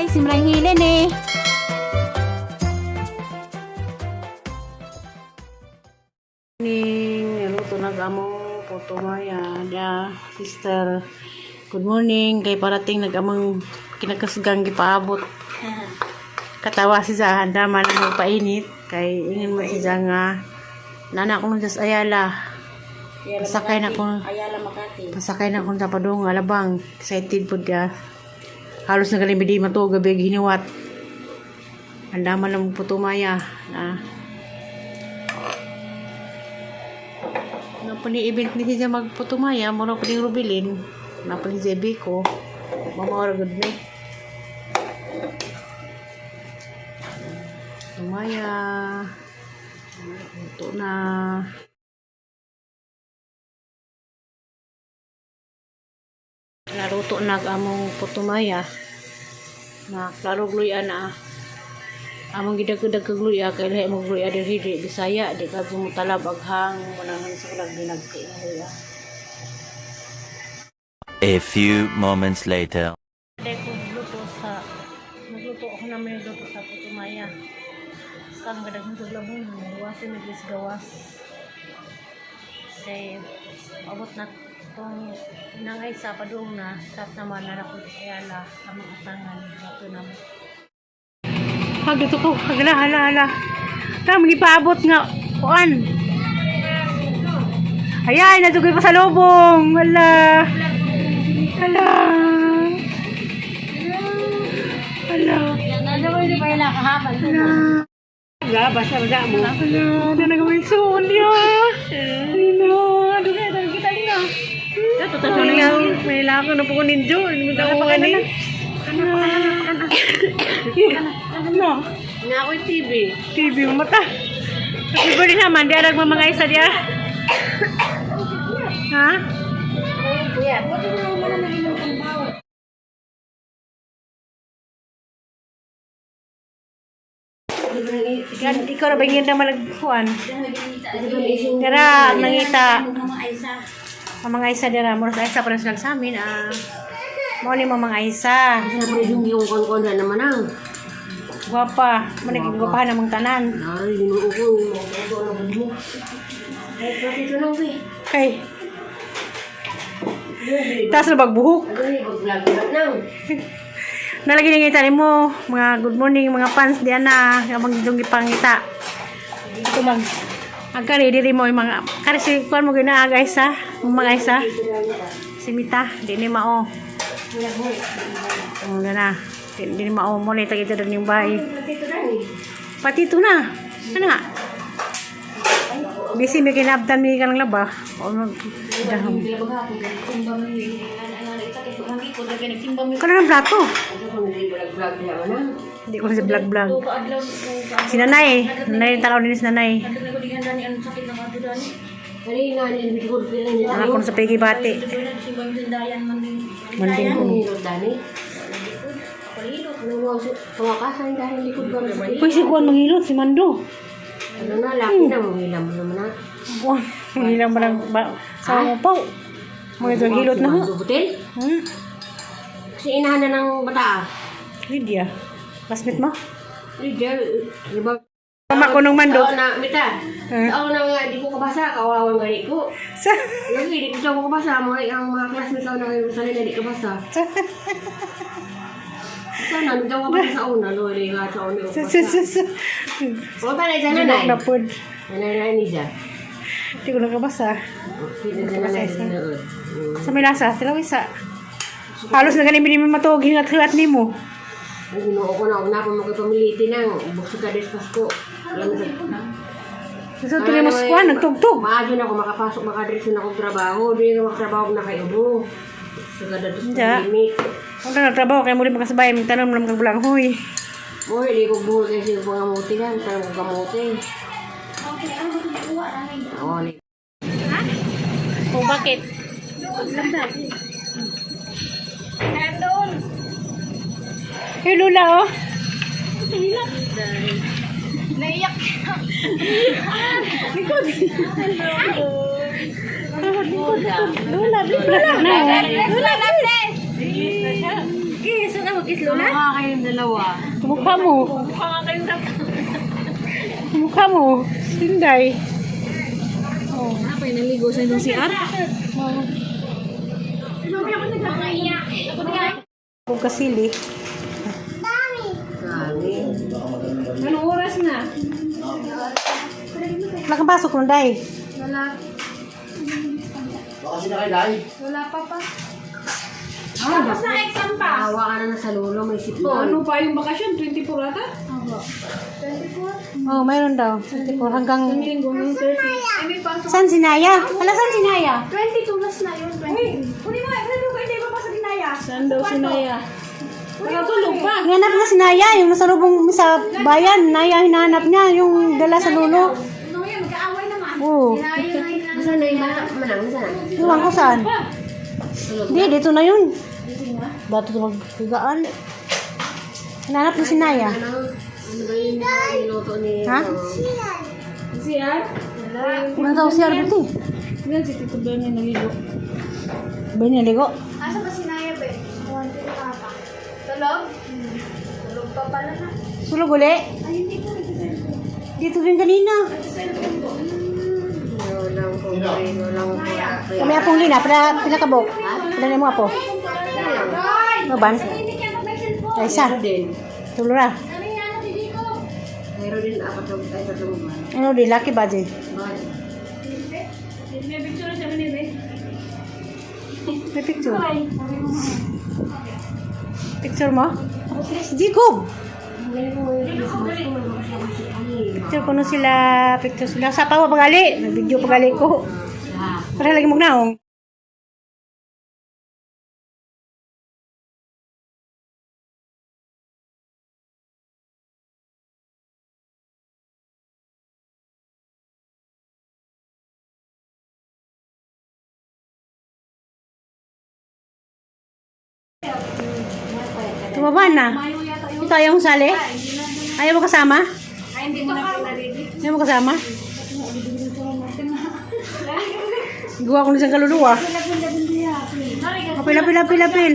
Simran Hilen eh. Morning, niluto na kamo puto maya da sister. Good morning kay parating nagamang kinakasgang gipaabot. Katawa si Zahan handa man ang magpainit kay ingin mo si Zahan nga nana ko nung Ayala. Pasakay na ko. Ayala Makati. Pasakay na ko sa padung alabang. Excited pud ka. Halos na galing di mato gabi hiniwat. Handa man ang puto maya na. Nga pa ni event ni siya magputumaya, mura pa ni Rubilin. Na pa ni Zebi ko. Mamawara gud ni. Tumaya. Ito na. Naruto na ang among putumaya. Na klaro gluya na. Among gidagdag luya kay lahi mo gluya diri di Bisaya di ka gumutalab aghang manangan sa kulag ginagki nga luya. A few moments later. Dahil ko luto sa nagluto ako naman nagluto sa putumaya. Kang gadaghan sa labong gawasin naglis gawas. Kay abot na tong nangay sa padung na kat naman na ako sa Ayala amang atangan dato na mo. Pag dito ko, hala hala hala. Tama gipaabot nga kuan. Ayan, natugoy pa sa lubong. Hala. Hala. Hala. Ano mo hindi pa kahapon? Hala. Hala, basta basta mo. Hala, ano na gawin soon niya? Hala, ano kaya tayo kita niya? May lako na po ko ninjo. Hindi mo ko kani. Ano? Nga ako yung TV. TV mo mata. Happy birthday naman. Di arag mga isa diya. Ha? Kuya, buti na naman na naging kambaw. Yan, ikaw na ba yung na malagkuhan? Dara, ang nangita. Mga Aisa. Ang mga isa dara, mura sa isa pa rin sila sa amin. Ah. Mo ni mo mga isa. Siyempre, yung yung kon na naman ang. Gwapa. Mo ni gwapahan ang mga tanan. Ay, ginoo ko, yung mga ko na mo. Ay, bakit ito nang be? Kay. Taas na bagbuhok. Ano yung pag-vlog na nang? Nalagi na ngita mo, mga good morning, mga fans diyan na, amang dong gipangita. Ito mag ang kari diri mo yung mga kari si kuan mo gina guys ha, mga isa. Si Mita, di ni mao. Oh, na na. Di ni mao mo ni tagita doon yung bahay. Pati ito na. Ano nga? Busy may kinabtan mi ka ng laba. O, dahom. Kano ng plato? Vlog na naman. Hindi ko si vlog vlog. Si nanay. Nanay yung tanaw din si nanay. Kanina, hindi ko pinanyan. Anak ko sa pigi bati. Manding ko. Ano Dani? Ano mo, pangakasan dahil likod ba? Uy, si Juan manghilot, si Mando. Ano na, laki na, mangilam mo naman na. Juan, manghilang ba ng ba, sa mo po? Mga ito, hilot na ho. Butil? Hmm? Kasi inahan na ng bata ah. Lydia. Classmate mo? Lydia, di ba? Mama ko nung Mando. Tao na, mita. Eh? Tao na nga, di ko kabasa, kawawan gani ko. Sa, Lagi, di ko siya kabasa. Mga ang mga classmates ko na kayo sa nila, di kabasa. Sana, hindi ako kabasa sa una. Lori nga sa una. sa. O, tala, isa Junok nanay. na po. Nanay na ni siya. Hindi ko nakabasa. Kita sa nanay. Sa may lasa, tilaw isa. Halos na ganin minimum matuog, hingat-hingat ni mo. Ang ginoo ko na, huwag na ako makipamiliti nang. Bukso ka des Pasko. Alam mo Sa tuloy mo sa kuwan, nagtugtog. Maadyo na ako makapasok, makadiretso na akong trabaho. Di na makatrabaho na kay ubo. Sa kada dos Hindi. pandemic. Kung na nagtrabaho, kaya muli makasabay, may tanong mo lang kabulang, huy. Mo, hindi ko buhol kasi yung pangamuti lang. Tanong ko kamuti. Oo, ni- Oh, bakit? Nandun. Hey, Lula, oh. Naiyak siya. Lula, Lula. Lula, Lula, please. Kiss, ano mo, kiss. Init, Lola? Mukha kayong dalawa. Mukha mo. Mukha nga kayong tatlo. Mukha mo. Sinday. Oh. Ano pa yung naligo sa itong CR? Oh. Kung kasili. Grabe. Anong oras na? Wala kang pasok nun, Day. Wala. Baka sila kay Day. Wala pa pa. Tapos na exam pa. Awa ka na na sa lulo, may sipon. Ano pa yung bakasyon? 24 ata? Opo. 24? Oh, mayroon daw. 24 hanggang... Linggo ng 30. Ay, may pasok. Saan si Naya? Hala, saan si Naya? 22 last na yun. 22. Kunin mo, kunin mo, hindi pa pasok si Naya. Saan daw si Naya? Nakatulog pa. Hinahanap na si Naya, yung nasa lubong sa bayan. Naya, hinahanap niya, yung dala sa lulo. Ano yan, magkaaway naman. Oo. Nasaan na yung bata? Manang, nasaan na? Iwan ko saan. Hindi, dito na yun. Bato ito maghigaan. Hinahanap na si Naya. Ano? Ano ba yung niluto ni... Ha? ano? CR? Wala. Wala daw si Arbert eh. Yan si Tito Bernie naligo. Ba naligo? Asa ba si Naya ba? Kuwanti ni Papa. Tulog? Tulog pa pala na. Sulog uli. Ay, hindi ko. Nagsa-cellphone. Dito din kanina. Nagsa-cellphone ko. Walang kumpre, walang kumpre. Kami apong lina, pila, pila kabok. Pila na mo apo. Ay! Ano ban? Hindi ka mag-cellphone. Ay, isa. Meron din. Tulo ra. Ano yan? Ano, Didi ko? Meron din apat na ay tatlong buwan. Ano di, laki ba di? Bakit? May picture siya ni Be. May picture. Picture mo? Jacob! Picture ko no sila, picture sila. Sa pawa pagali, nag-video pagali ko. Para lagi magnaong. Tumaba na. Ito ayaw mong sali? Ayaw mo kasama? Ay, hindi mo na pinarili. Ayaw mo kasama? Gawa ko na siyang kaluluwa. Apil, apil, apil, apil.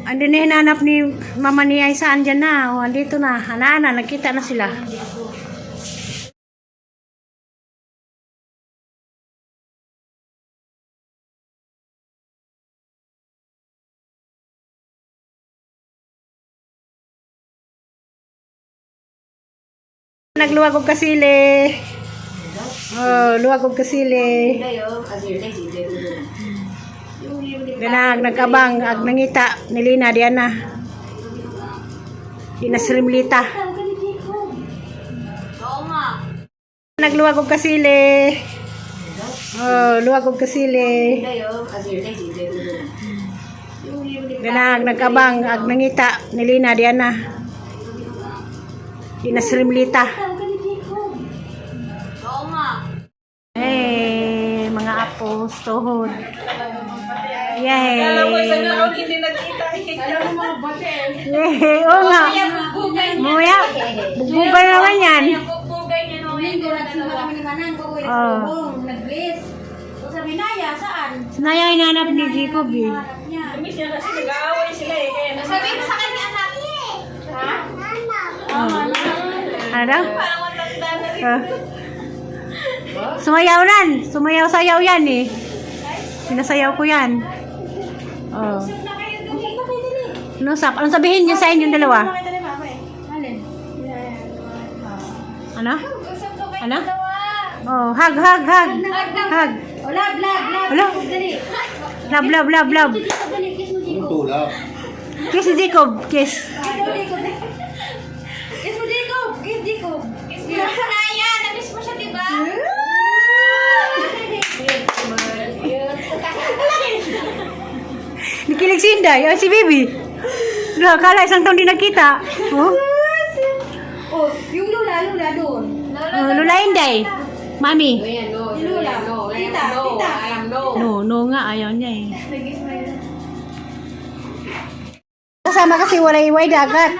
Andun na hinanap ni mama ni Aisa, andyan na. O, andito na. Ana, nagkita na sila. Nagluwag og kasili. Oh, luwag og kasili. Tayo, azir tayo, si Jay. Ganag, nagkabang, ag nangita, nilina, diyan na. Di na srimlita. Oo nga. Nagluwag og kasili. Oh, luwag og kasili. Tayo, azir tayo, si Jay. Ganag, nagkabang, ag nangita, nilina, diyan na. Di na srimlita. Oo nga. Hey, mga apos, tuhod. Yay! Hindi nagkita. Alam mo mga bate. Yay! Oo nga. Muya, bugbugay naman yan. Bugay niya no. Linggo nagsimba kami ni Manang. Kukuwi Oh. Nag-bless. So sabi Naya, saan? Naya hinanap ni Jacob eh. Miss niya kasi nag-aaway sila eh. Kaya sabi mo sa kanya anak. Ha? Ano daw? Parang matanda na rin. Ah. Sumayaw nan. Sumayaw-sayaw yan eh. Sinasayaw ko yan. Oh. Na kayo dali. Na kayo dali. Ano sap? Anong sabihin niya sa inyong dalawa? Makita ni Mama eh. Alin? Ano? Usap ko kayo Ano? dalawa. Oh, hug, hug, hug. Hug. O, love, love, love. Wala. Dali. Love, love, love, love. Dali, kiss mo, Anong tulak? Kiss si Jacob. Kiss. Jacob. Kiss mo, Jacob. Kiss Jacob. Kiss mo. Naya, na-miss mo siya, di ba? Nikilig si Inday. Oh, si Baby. Wala, akala isang taon di nagkita. Oh? Oh, yung Lula, Lula doon. Oh, Lula Inday. Mami. Ayan, no. Lula. No, I Tita, am no. tita. I am no. No, no nga. Ayaw niya eh. Kasama kasi walay way dagat.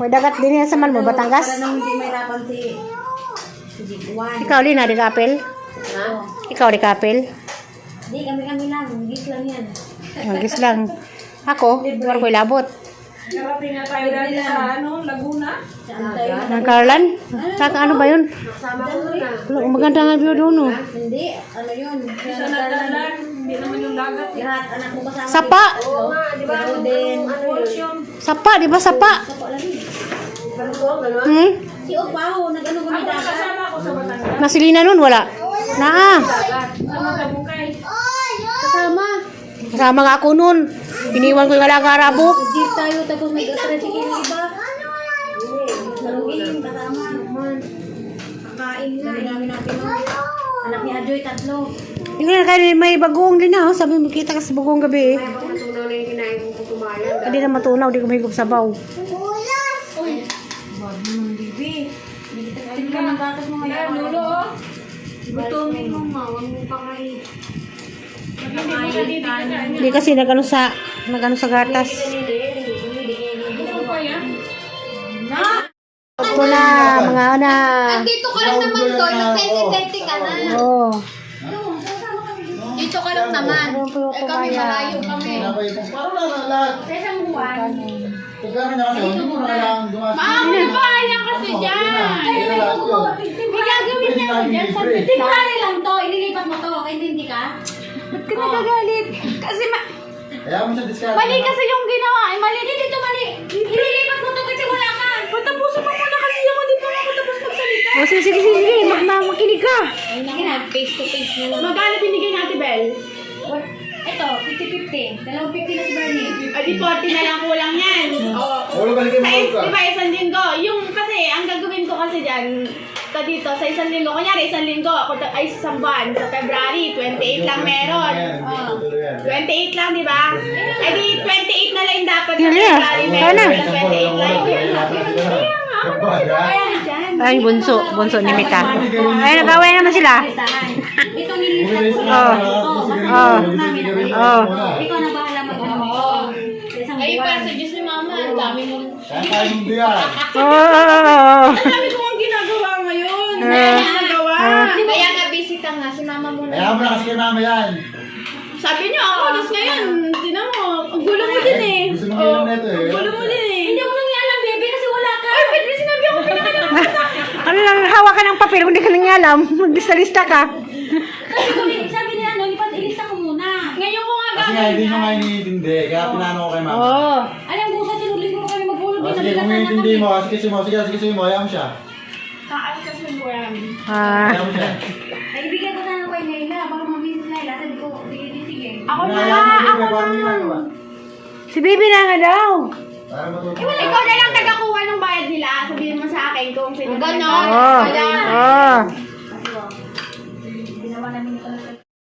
Way dagat din yan sa man mo, Batangas. Hindi may napanti. Ikaw, Lina, di kapel? Ha? Ikaw, di kapel? Hindi, kami-kami lang. Gis lang yan. Magis lang. Ako, wala ko ilabot. Narating na tayo dati sa ano, Laguna. Ng Carlan? Saka ano ba yun? Kasama ko nun ah. Wala, maganda nga view doon oh. Hindi, ano yun? Sa Nagalan, hindi naman yung dagat. Lahat, anak mo kasama. Sapa! Oo nga, di ba? Anong, din. anong, ano yun? Sapa, di ba sapa? Sapa lagi. Balukuang, gano'n? Hmm? Si Opaho, nag-ano kami Ako dagat. nakasama ako sa Batangas. Nasilina nun, wala. Naa. Sa Matabukay. Kasama. Kasama nga ako nun. Iniwan ko yung alaga arabo. Jeep tayo, tapos mag-tricycle yung iba. Laruin, kasama. Kakain na. Dami natin. Anak ni Ajoy, tatlo. Hindi ko na kaya may bagoong din na. Oh. Sabi mo, kita ka sa bagoong gabi eh. Kaya baka matunaw na yung kinain kong putumayan. Hindi na matunaw, di ko mahigop sabaw. Tingnan ng gatas mo ngayon. Ayan, lulo oh. Gutumin mo ma, huwag mo pakain. Hindi mo siya didikit. Hindi kasi nagano sa gatas. Ano pa yan? Ito na, mga ana. Dito ka lang naman, Toy. Nag-20-20 ka na. Oo. Dito ka lang naman. Ano po Eh kami, kumaya? malayo kami. Parang na lahat. Sa isang buwan. Pag kami na kasi, hindi mo na kailangan dumasok. Maamu kasi dyan. May gagawin niya ako dyan. Temporary lang to, ililipat mo to, kaya hindi ka? Ba't ka nagagalit? Kasi Kaya mo siya discard. mali kasi yung ginawa. Eh, mali. Hindi to mali. Ililipat mo to kasi wala ka. Patapusin mo muna kasi ako. Di pa ako tapos magsalita. Oh, sige, sige, sige, sige. Makinig ka. Sige na, face to face na lang. Magkano binigay natin, Bel? Ito, 50-50. Dalawang 50 na si Bernie. Ay, di 40 na lang kulang yan. Oo. Wala balikin Sa mo ka. di ba, isang linggo. Yung kasi, ang gagawin ko kasi dyan, ta dito, sa isang linggo, kunyari isang linggo, ako ay isang buwan, sa February, 28 lang meron. 28 lang, di ba? Ay di, 28 na lang yung dapat sa Yun na. February, Kaya meron na. lang 28 lang. Kaya nga, ako na sila kaya dyan. Ay, bunso. Bunso ni Mita. Ay, nag-away naman sila. Listahan. Ito nilipat ko. Oh. Oh. Oh. Ikaw na bahala mag-ano. Sa isang Ay, buwan. pa sa Diyos ni Mama, ang dami mong... Kaya tayo hindi yan. Oo. Oh, Ang dami ko ang ginagawa ngayon. Ah. Kaya ginagawa. Kaya nga, busy ka nga. Si Mama muna. Kaya mo na kasi kay mama yan. Sabi niyo ako, tapos ngayon, tinan mo, ang gulo mo din eh. Gusto mo ngayon nito eh. Ang gulo mo din eh. Hindi ako nangyayala, baby, kasi wala ka. Ay, ba't may sinabi ako pinakalang Ano lang, hawak ka ng papel kung di ka nangalam. Maglista-lista ka. Kasi sabi niya, ano, lipat, ilista ko muna. Ngayon ko nga Kasi nga gagawin hindi nyo yan. nga iniintindi. Kaya pinano ko kay mama. Oo. Alam ko, sa tinulog mo kami maghulog. Oh, sige, kung iniintindi mo, sige, mo, sige, sige, mo, hayaan mo siya. Taas kasi yung buwan. Ah. Hayaan mo siya. Ay, ibigay ko na kay Naila. Baka mabilis Naila. Sabi ko, sige, sige. Ako na, Hayaan mo, ako bebe, parang na. ginagawa. Si Bibi na nga daw. Para matuto. Ikaw na lang tagakuha ng bayad nila. Sabihin mo sa akin kung sino. Ganon. Oo. Oo. Ginawa namin ito.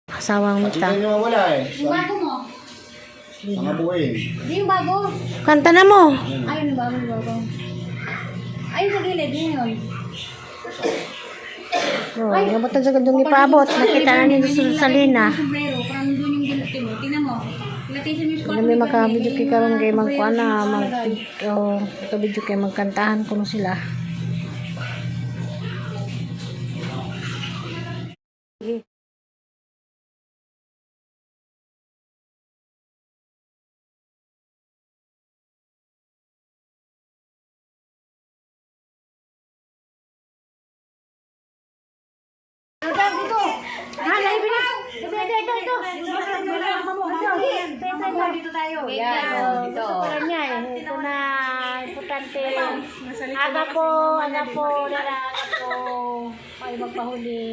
Kasawang Hindi Mita. nyo mawala eh. Yung bago mo. Mga buhay. Hindi yung bago. Kanta na mo. Ayun, yung bago, yung bago. Ayun sa gilid, yun yun. Oh, nabutan sa gandong ipaabot. Nakita na nito sa Salina. Sombrero, parang doon yung gilid mo. Tingnan mo. Latisin mo yung Ano may makabidyo kay karon kay magkuan na mag oh, makabidyo kay magkantahan kuno sila. Dito tayo. Yan, ito. Gusto pala niya eh. Ito na, importante. Aga po, dala, aga po. Ay, magpahuli.